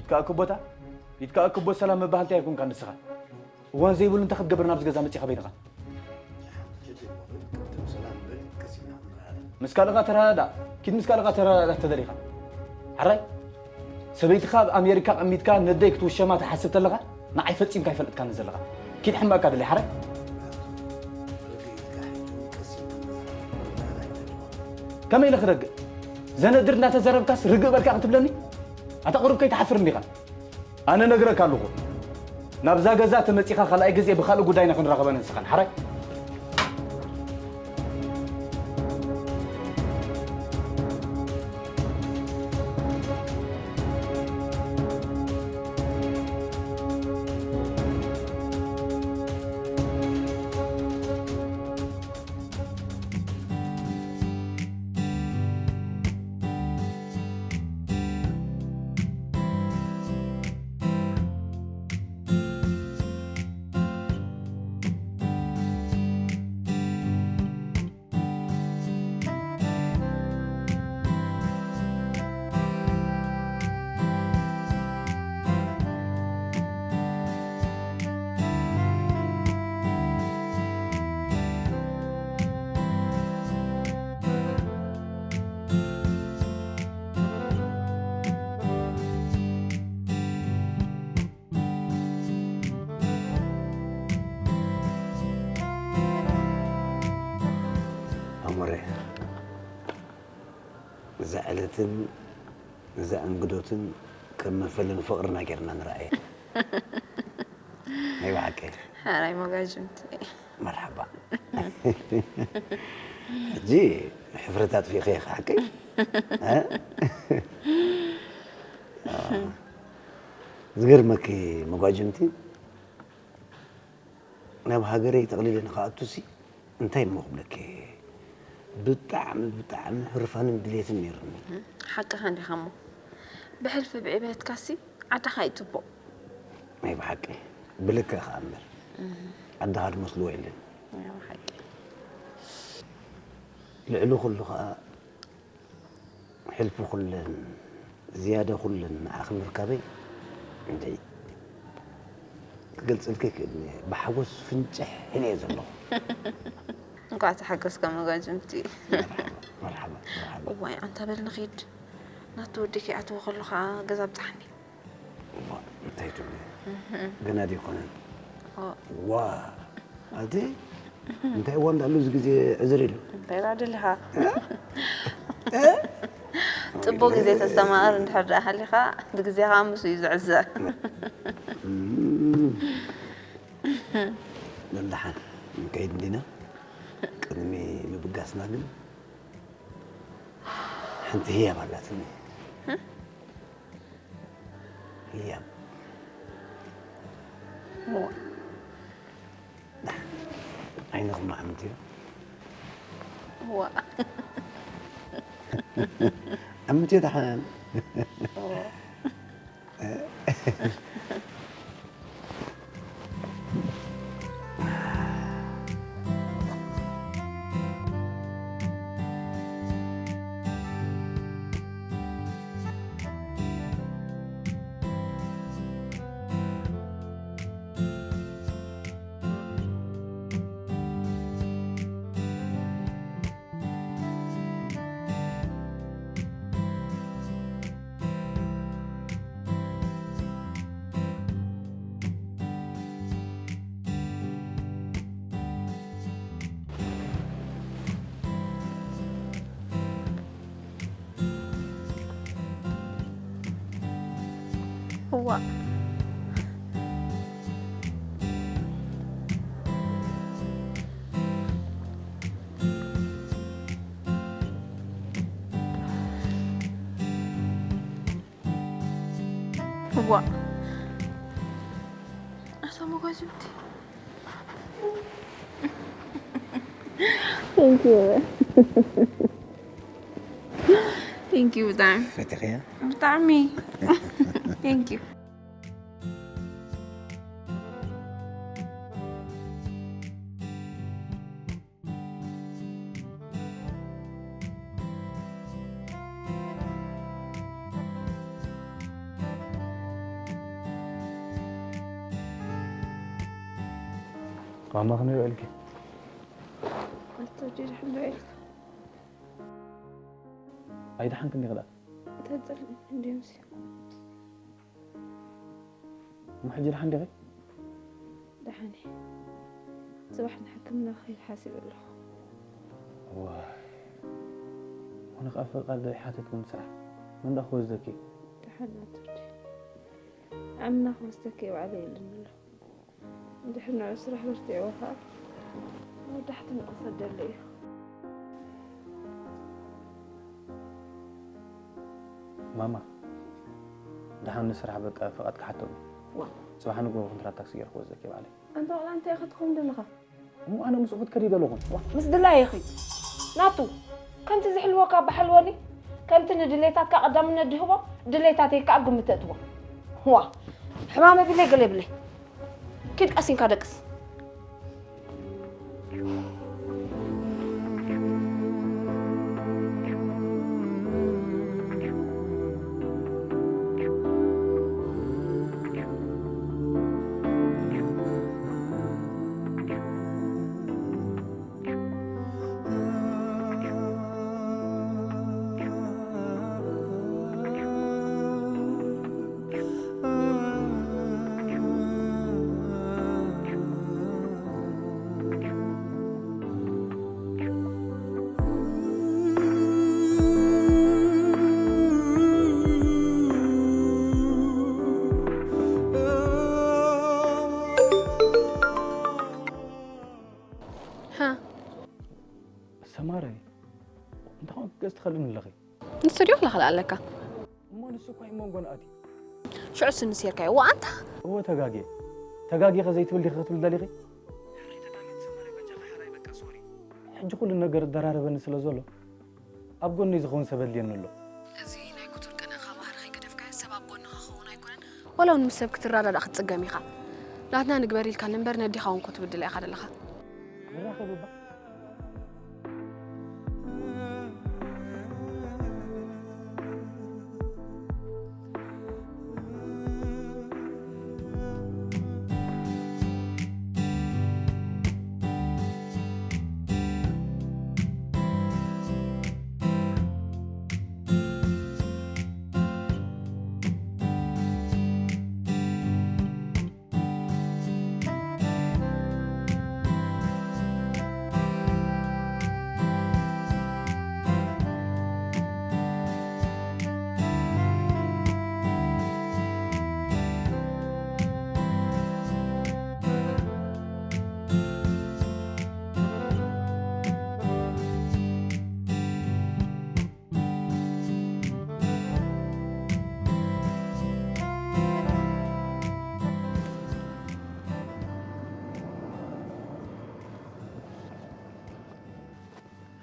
ይትከኣኩ ቦታ ይትከኣኩ ቦ ሰላም ምባሃል እንታይ ኣይኮንካ ንስኻ? እዋን ዘይብሉ እንታይ ክትገብር ናብዚ ገዛ መጺኻ በይንኻ? ምስ ካልእኻ ተረዳዳ። ኪድ ምስ ካልእኻ ተረዳዳ ተደሊኻ። ሓራይ ሰበይትኻ ኣብ ኣሜሪካ ቀሚጥካ ነደይ ክትውሸማ ትሓስብ ተለኻ ንዓይ ፈጺምካ ኣይፈልጥካን ዘለኻ። ኪድ ሕማእካ ደለይ ሓራይ። ከመይ ኢለ ክረግእ? ዘነድር እናተዘረብካስ ርግእ በልካ ክትብለኒ? ኣታ ቅሩብ ከይትሓፍር እንዲኻ? ኣነ ነግረካ ኣለኹ። ናብዛ ገዛ ተመጺኻ ካልኣይ ግዜ ብኻልእ ጉዳይና ክንራኸበን ንስኻን ሓራይ። ኣሞረ፣ እዛ ዕለትን እዛ እንግዶትን ከም መፈለኒ ፍቕርና ጌርና ንረኣየ። ናይ ብሓቂ። ሓራይ መጋጅምቲ። መርሓባ። ሕጂ ሕፍረት ኣጥፊእኺ ኢኺ ሓቀይ? እ? ዝገርመኪ መጓጅምቲ፣ ናብ ሃገረይ ጠቕሊለ ንኽኣቱሲ እንታይ እሞ ክብለኪ፣ ብጣዕሚ ብጣዕሚ ህርፋንን ድሌትን ነይሩኒ። ሓቅኻ እንዲኻ እሞ ብሕልፊ ብዕቤትካሲ ዓድኻ እዩ ጽቡቕ። ናይ ብሓቂ ብልክዕ ከኣ እምበር ዓድኻ ዝመስልዎ የለን። ናይ ብሓቂ። ልዕሊ ኩሉ ከኣ ሕልፊ ኩለን ዝያዳ ኩለን ንዓኺ ምርካበይ እንድዒ ክገልጸልኪ ኣይክእልን እየ። ብሓጎስ ፍንጭሕ ኢለ እየ ዘለኹ። እንኳዕ ተሓገዝካ መጋጅምቲ። መርሓባ፣ መርሓባ፣ መርሓባ። እዋይ ኣንታ በል ንኺድ። ናቱ ወዲ ከይኣተወ ከሎ ኸዓ ገዛ ብጽሓኒ። እዋ፣ እንታይ ትብሊ? ገና ደይኮነን። ኦ። ዋ፣ ኣቲ እንታይ እዋ እንዳሉ እዚ ግዜ ዕዝር ኢሉ። እንታይ ደኣ ደሊኻ? ጽቡቅ ግዜ ተስተማቕር እንድሕር ደኣ ሃሊኻ፣ ብግዜኻ ምስ እዩ ዝዕዘር። እም። ደሓን፣ ንከይድ እንዲና። ቅድሚ ምብጋስና ግን ሓንቲ ህያብ ኣላትኒ። ህያብ። እዋ። ዓይንኹም ኣዕምትዮ። እዋ። ኣዕምትዮ ደሓን። እዋ። እዋ። እዋ። ኣታ መጓዝምቲ። Thank you. Thank you ብጣዕሚ። ፈቲኽያ? ብጣዕሚ። Thank you። ማማ ከመይ ውዒልኪ? ኣቶ ዲር ሕንዶ ኢልካ ኣይደሓንክን ዲኺ ደኣ? ተጸልም እንዲምሲ እሞ ሕጂ ደሓን ዲኺ? ደሓን እየ። ጽባሕ ንሕክምና ክኸይድ ሓሲበ ኣለኹ። ዋይ፣ ኮነ ከኣ ፈቃድ ኣይሓተትኩን ስራሕ። መን ደኣ ክወስደኪ? ደሓን ኣቶ ዲር ዓምና ክወስደኪ እየ ባዕለይ ኢሉኒ ኣሎ። እንድሕር ንዑ ስራሕ በርቲዕዎ ከኣ ወዳሕቲ ንክሰደሉ እዩ። ማማ፣ ደሓን ንስራሕ በቃ ፈቃድ ክሓቶም እዩ። ዋ። ጽባሕ ንግሆ ኮንትራት ታክሲ ገይረ ክወስደኪ ባዕለይ። ኣንታ ቆልዓ እንታይ ክትኸውን ደለኻ? እሞ ኣነ ምስኡ ክትከድ ይደለኹ። ዋ፣ ምስ ድላየ ይኺድ ናቱ። ከምቲ ዝሕልወካ ኣባሕልወኒ፣ ከምቲ ንድሌታትካ ቀዳምነት ድህቦ፣ ድሌታተይ ከኣ ግምት ተእትዎ። ዋ፣ ሕማም የብለይ ገለ የብለይ። ኪድ ቀሲንካ ደቅስ። ሰማራይ፣ እንታይ ኮንክ ገጽ ትኸልእኒ ኣለኺ? ንሱ ድዩ ክላኽል ኣለካ? እሞ ንሱ እኳ እዩ መንጎን ኣትዩ። ሽዑ ስኒ ሴርካዮ። ዋ ኣንታ! እወ ተጋግየ። ተጋግየ ከ ዘይትብል ዲኺ ክትብል ደሊኺ? ሕራይ ተጣሚት ሰማራይ በጃኻ ሕራይ በቃ ሶሪ። ሕጂ ኩሉ ነገር እደራረበኒ ስለ ዘሎ ኣብ ጎነይ ዝኸውን ሰብ ኣድልየኒ ኣሎ። እዚ ናይ ክቱር ቅንእኻ ባህሪ ከይገደፍካዮ ሰብ ኣብ ጎንኻ ክኸውን ኣይኮነን። ዋላ እውን ምስ ሰብ ክትረዳዳእ ክትጽገም ኢኻ። ናትና ንግበር ኢልካኒ እምበር ነዲኻ እውን ክትብል ድላ ኢኻ ዘለኻ። ንራኸብ እባ።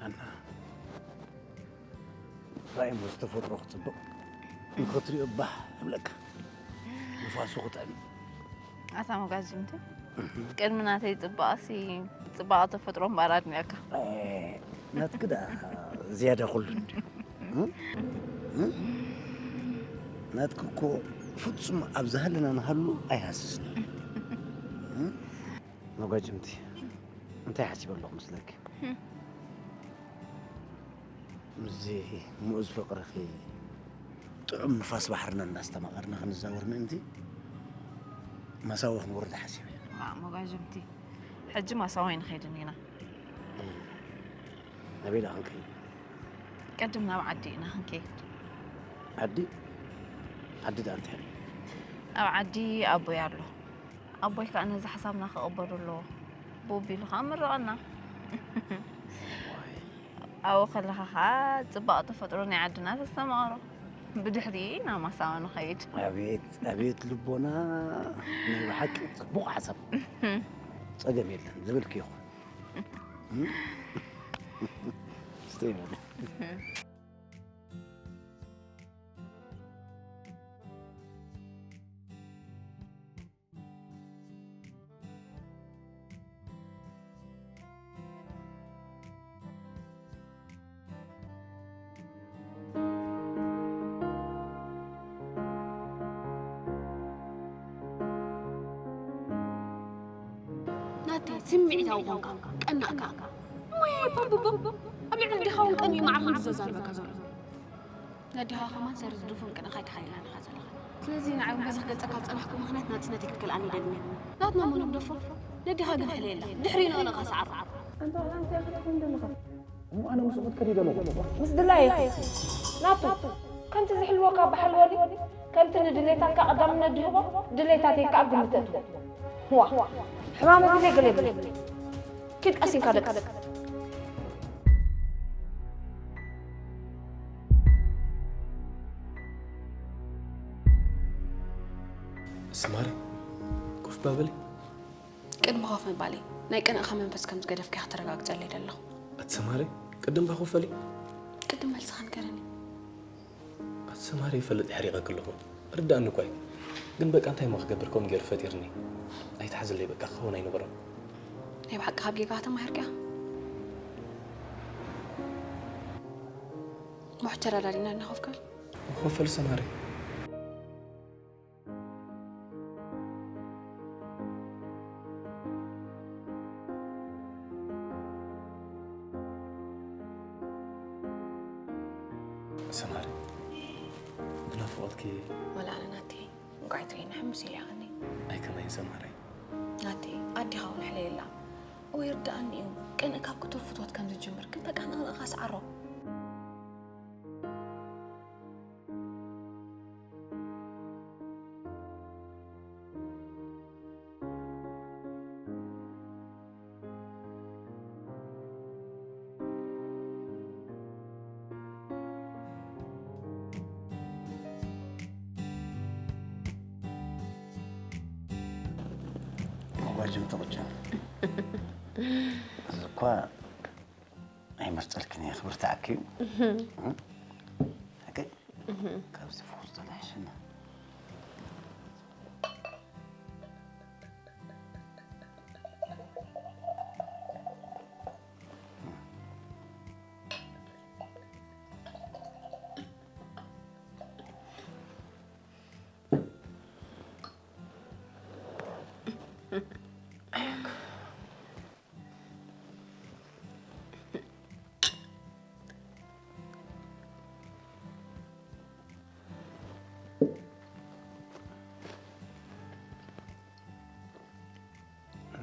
ሃና፣ ራእይ ምስ ተፈጥሮ ክጽብቕ፣ ንኽትሪኦ ባህ እብለካ። ንፋሱ ክጥዕም። ኣታ መጋዝምቲ፣ ቅድሚ ናተይ ጽባቐሲ፣ ጽባቐ ተፈጥሮ እምበኣር ኣድኒቐካ። ናትኪ ደኣ ዝያዳ ኩሉ እንድዩ። ናትኪ እኮ ፍጹም ኣብ ዝሃለና ንሃሉ ኣይሃስስን። መጓጅምቲ፣ እንታይ ሓሲበ ኣለኹ መስለኪ? ምስዚ ምኡዝ ፍቕርኺ ጥዑም ንፋስ ባሕርና እንዳስተማቐርና ክንዛወር ምእንቲ ማሳዊ ክንወርድ ሓሲበ። ዋ፣ መጓጅምቲ፣ ሕጂ ማሳዊ ኣይንኸይድን ኢና። ናበይ ደኣ ክንከይድ? ቅድም ናብ ዓዲ ኢና ክንከይድ። ዓዲ? ዓዲ ደኣ እንታይ ኣሎ? ኣብ ዓዲ ኣቦይ ኣሎ። ኣቦይ ከኣ ነዚ ሓሳብና ክቕበሎ ኣለዎ። ብኡ ኣቢሉ ከኣ ምረቐና። ኣብኡ ከለኻ ከኣ ጽባቐ ተፈጥሮ ናይ ዓድና ተስተማቕሮ። ብድሕሪ ናብ ማሳዋ ንኸይድ። ኣቤት ኣቤት ልቦና፣ ናይ ብሓቂ ጽቡቕ ሓሳብ። ጸገም የለን ዝብልኪ ይኹን። ስተይ በሉ። ናተይ ስምዒታዊ ኮንካ፣ ቀናእካ። እሞ ፓምፕ ኣብ ልዕሊ ኣዴኻ እውን ቀኒኡ ማዕረ ከምዚ ዘዛርበካ ዘሎ። ነዴኻ ከማን ሰሪ ዝድፉን ቅንኻ ኣይተሓሊላንኻ ዘለኻ። ስለዚ ንዓይ እውን በዚ ክገልጸካ ዝጸናሕኩ ምኽንያት ናጽነተይ ክትከልኣኒ ይደሊ። ናትና እሞ ንግደፎ። ነዴኻ ግን ሕለየላ። ድሕሪ ንቕንቕኻ ሰዓሮ። ኣንታ እንታይ ክትከውን ዘለኻ? እሞ ኣነ ምስኡ ክትከዲ ደለኹ። ምስ ድላየይ ናቱ። ከምቲ ዝሕልወካ ብሓልወኒ፣ ከምቲ ንድሌታትካ ቀዳምነት ድህቦ፣ ድሌታተይ ከኣ ኣብ ግምት እትዎ። ዋ፣ ሕማመ ግዜ ገለ የብለይ። ኪድ ቀሲንካ ደቅስ። ሰማሪ፣ ኮፍ ባበሊ። ቅድሚ ኮፍ ምባለይ፣ ናይ ቅንእኻ መንፈስ ከም ዝገደፍካ ከተረጋግጸለይ ደለኹ። ኣቲ ሰማሪ፣ ቅድም ባ ኮፍ በሊ። ቅድም መልስኻ ንገረኒ። ኣቲ ሰማሪ፣ ይፈልጥ የሕሪቐኪ ኣለኹ። ርዳእኒ እኳ እዩ። ግን በቃ እንታይ እሞ ክገብር ከምኡ ገይሩ ፈጢርኒ? ኣይትሓዝለይ በቃ፣ ክኸውን ኣይነበሮን። ናይ ብሓቂ ካብ ጌጋ ተማሂርካ? ምሕቸር ኣዳሊና እናኸፍካ? ኮፍ በሊ ሰማሪ። ሰማሪ፣ ብናፍቖትኪ። ወላ ኣነ ናተይ፣ እንቋዕ ትሪእና ሕምስ ኢለ ያቐኒ። ኣይ ከመይ ሰማሪ። ናተይ፣ ኣዴኻ እውን ሕለየላ። እወ ይርድኣኒ እዩ፣ ቅንእ ካብ ክቱር ፍትወት ከም ዝጅምር፣ ግን በቃ ንቕንእኻ ስዓሮ። መጓጅም ትቕጭ። እዚ እኳ ኣይመስጠልክን እየ፣ ክብርትዓኪ እዩ። እም? ሓቀይ? እም። ካብዚ ፍኹስ ተላሕሽና።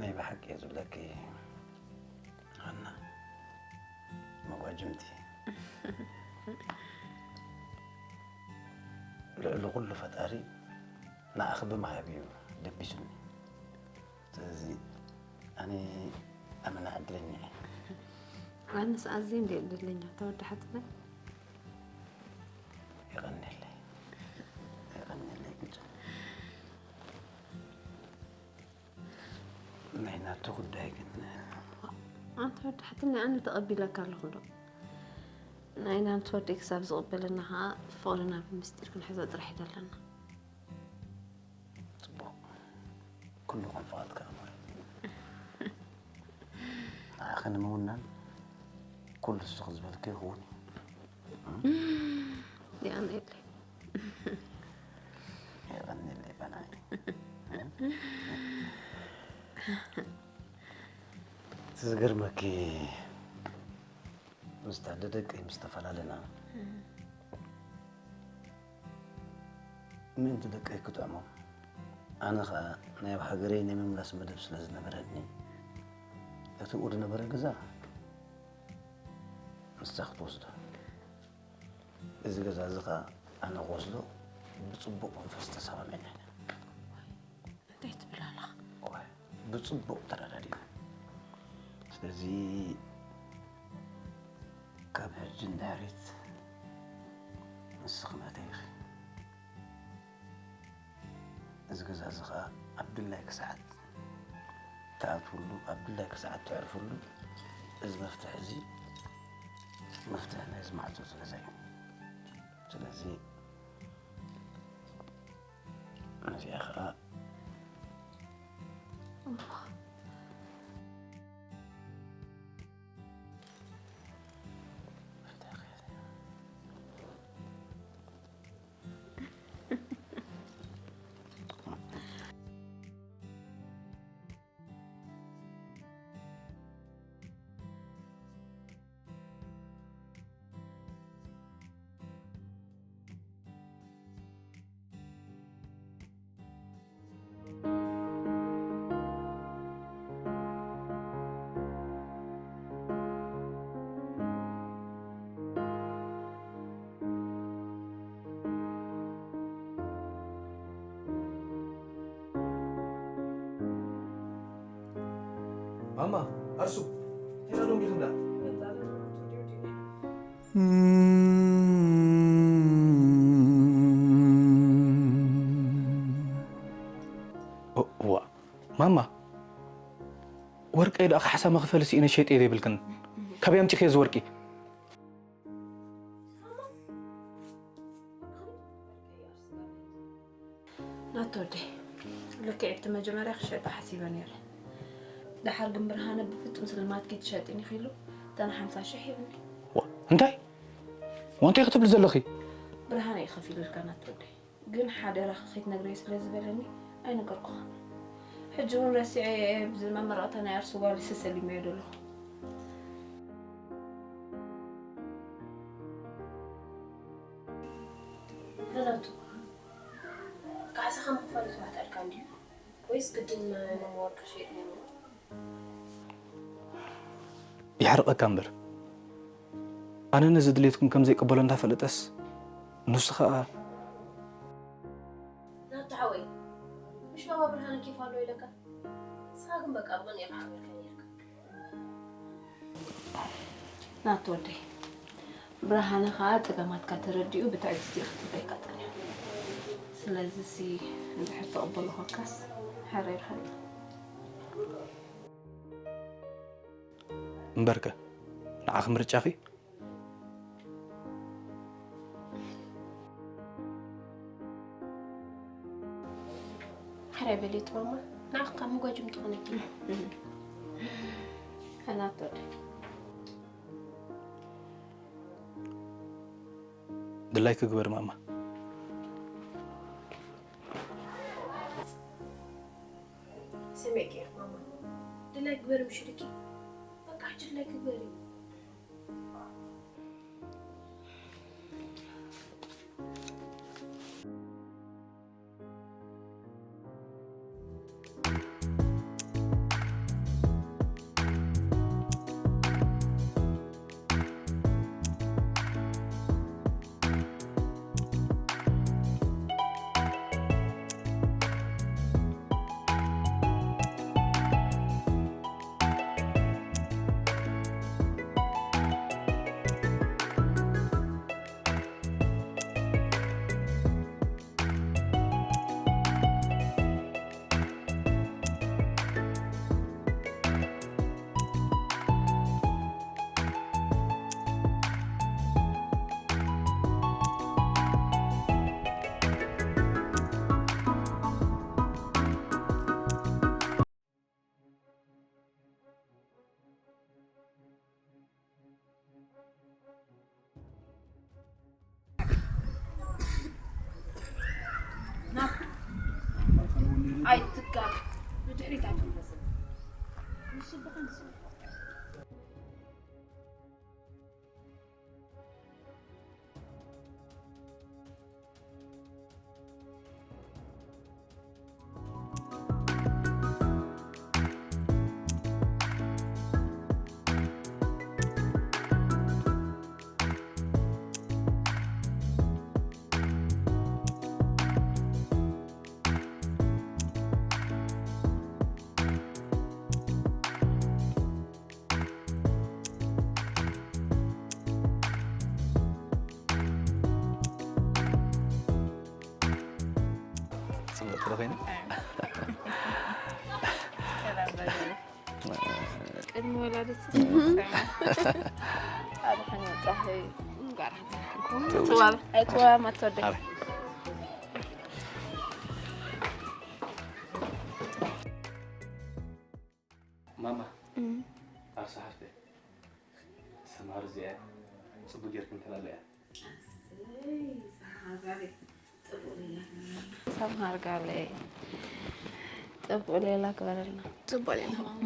ናይ ብሓቂ እየ ዝብለኪ ሃና፣ መጓጅምቲ ልዕሊ ኩሉ ፈጣሪ ንኣኺ ብምሃብ እዩ ደቢሱኒ። ስለዚ ኣነ ኣመና ዕድለኛ እየ። ኣነስ ኣዝየ እንድየ ዕድለኛ፣ ተወዳሓትለይ። የቐንየለይ። የቐንየለይ ግጭ። ናይ ናቱ ጉዳይ ግን ኣንተ ወዳሓትለይ፣ ኣነ ተቐቢለካ ኣለኹ ዶ? ናይ ናቱ ወደይ ክሳብ ዝቕበለና ኸዓ ፍቕርና ብምስጢር ክንሕዞ ጥራሕ እዩ ዘለና። ጽቡቕ። ኩሉ ከም ፍቓድካ እምበር። ንዓኺ ንምውናን ኩሉ እስኺ ዝበልክዮ ክውን እዩ። የቐንየለይ። የቐንየለይ በናይ። እቲ ዝገርመኪ ምስታ ደደቀይ ምስ ተፈላለና፣ ምእንቲ ደቀይ ክጥዕሞም፣ ኣነ ኸኣ ናይ ኣብ ሃገረይ ናይ ምምላስ መደብ ስለ ዝነበረኒ፣ እቲ ኣብኡ ዝነበረ ገዛ ንሳ ክትወስዶ፣ እዚ ገዛ እዚ ኸኣ ኣነ ክወስዶ ብጽቡቕ መንፈስ ተሰማሚዕና ኢና። እንታይ ትብል ኣለኻ? እወ፣ ብጽቡቕ ተረዳዲና። ስለዚ ካብ ሕጂ ንድሕሪት ንስኺ ናተይ ኢኺ። እዚ ገዛ እዚ ኸኣ ኣብ ድላይኪ ሰዓት ትኣትውሉ፣ ኣብ ድላይኪ ሰዓት ተዕርፍሉ። እዚ መፍትሕ እዚ መፍትሕ ናይዚ ማዕጾ እዚ ገዛ እዩ። ስለዚ ነዚኣ ኸኣ ማማ፣ ኣርሱ፣ እንታይ ደንጊኹ እንዳ? እ-፣ እዋ፣ ማማ፣ ወርቀይ ደኣ ካሕሳ መኽፈሊ ስኢነ ሸይጠ ዘይብልክን። ካበይ ኣምጺእክዮ እዚ ወርቂ? ናቶ ወደይ፣ ልክዕ እቲ መጀመርያ ክሸጣ ሓሲበ ነይረ። ደሓር ግን ብርሃነ ብፍጹም ስልማትኪ ትሸጥኒ ኢኺ ኢሉ እተን ሓምሳ ሽሕ ሂብኒ። ዋ፣ እንታይ? ዋ፣ እንታይ ክትብሊ ዘለኺ? ብርሃነ እዩ ከፊሉልካ ናቶ ወደይ። ግን ሓደራኺ ከይትነግረዮ ስለ ዝበለኒ ኣይነገርኩኻን። ሕጂ እውን ረሲዐዮ እየ፣ ብዚ መመረቕታ ናይ ኣርሱ ጓል ተሰሊመዮ ዘለኹ። ናቱ፣ ካሕሳኻ ምኽፋል ዝዋሕጠልካ እንድዩ? ወይስ ግድን ማማ ወርቂ ክሸይጥ ነይርዎ? የሕርቐካ እምበር፣ ኣነ ነዚ ድሌትኩም ከም ዘይቅበሎ እንዳፈለጠስ፣ ንሱ ኸኣ። ናቱ ሓወይ፣ ምሽ ማማ ብርሃነ ኬፍ ኣለዎ ኢለካ? ንስኻ ግን በቃ ብቕንኢ ኢኻ ሓቢርካ ነይርካ። ናቱ ወደይ፣ ብርሃነ ኸኣ ጸገማትካ ተረዲኡ ብትዕግስቲ እዩ ክጽበየካ ጸኒሑ። ስለዚሲ እንድሕር ትቕበሎ ኾንካስ ሕራይ ይብለካ። እምበርከ፣ ንዓኺ ምርጫኺ? ሕራይ በሊ እቲ ማማ፣ ንዓኺ ካብ መጓጅም ትኾነኪ። ናቱ ወደይ። ድላይኪ ግበሪ ማማ። ሰሚዕኪ ኢኺ ማማ። ድላይ ግበሪ ምሽ ኢልኪ። በቃ ሕጂ ድላይኪ ግበሪ። ኣይትጋገ፣ ንድሕሪት ኣይትምለስን። ንሱ ብኸምዚ ጽብቕቲ ዶ ኮይና? ሰላም በሉ። ቅድሚ ወላዲት ኣድሕን ወጣኺ ጋር ትዋብ፣ ኣይትዋብ ኣትወደይ። ኣበይ? ማማ፣ እም። ኣርሳ ሓፍተይ፣ ሰምሃር እዚኣ ጽቡቅ ጌርክን ተላለያ። ኣሰይ፣ ሰምሃር ጋለይ። ጽቡቅ ሌላ ሰምሃር ጋለይ። ጽቡቅ ሌላ ክበረልና። ጽቡቅ ሌላ ክበረልና። ጽቡቅ ሌላ ማማ።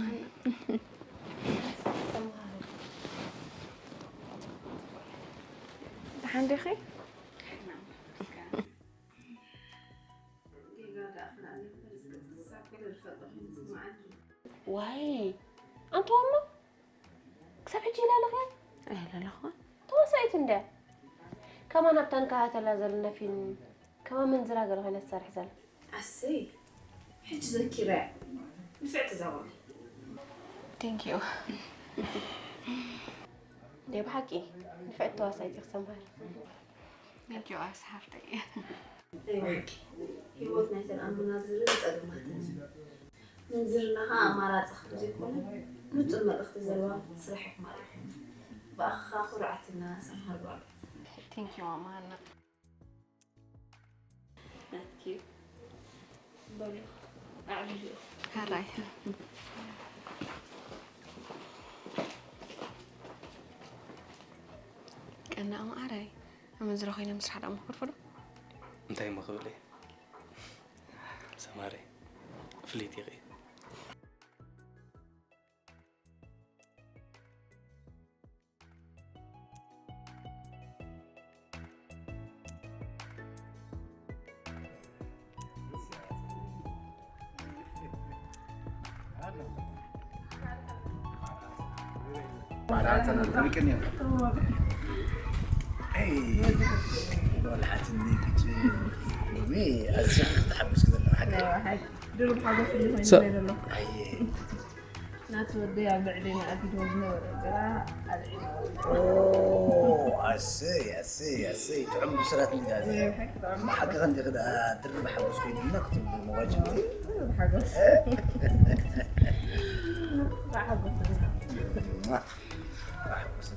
ሰምሃር። ደሓን ዲኺ? ዋይ፣ ኣንተ ዋማ ክሳብ ሕጂ ይላለኽያ? ኣይለለኹን። ተዋሳኢት እንድያ። ከማን ኣብታ ንከታተላ ዘለና ፊልም ከማን መንዝራ ገለ ኮይና ትሰርሕ ዘላ። ኣሰይ፣ ሕጂ ዘኪረያ። ንፍዕቲ እዛ ጓል። Thank you. ናይ ብሓቂ ንፍዕቲ ተዋሳኢት ኢኺ ሰምሃር። Thank you ኣስ ሓፍተይ። ናይ ብሓቂ ህይወት ናይ ተኣምና ዝብል ጸገማት እዩ። ምንዝርና ኸዓ ኣማራጺ ከም ዘይኮነ ንጹር መልእኽቲ ዘለዋ ስራሕ ኢኹም ኣርእኹም። ብኣኻ ኩርዓትና ሰምሃር ጓል። Thank you ማማ ሃና። ናትኪ በሉ ኣዕልሉ። ሕራይ። ቀናእ ማዓረይ፣ ኣመንዝራ ኮይነ ምስራሕ ደኣ ምኽርፎ ዶ? እንታይ እሞ ክብል እየ ሰማረይ፣ ፍልይቲ ኢኺ። ባዕላ ተነርብርቅን እዮም። ኣይ፣ ወልሓትኒ ግጭ ሎሚ ኣዝኻ ክትሓብስ ዘለኻ ሓቂ። ድሩብ ሓጎስ እዩ ኮይኑ ሰ- ዘሎ። ኣየ፣ ናቲ ወደይ ኣብ ልዕሊ ንኣጊድዎ ዝነበረ እንጀራ ኣልዒልዎ። ኦ፣ ኣሰይ፣ ኣሰይ፣ ኣሰይ፣ ጥዑም ብስራት እንዳ። ብሓቂ ከምዚ ክዳ ድርብ ሓጎስ ኮይኑና ክትብሉ መዋጅብ። ድሩብ ሓጎስ። ብሓጎስ። ሓጎስ።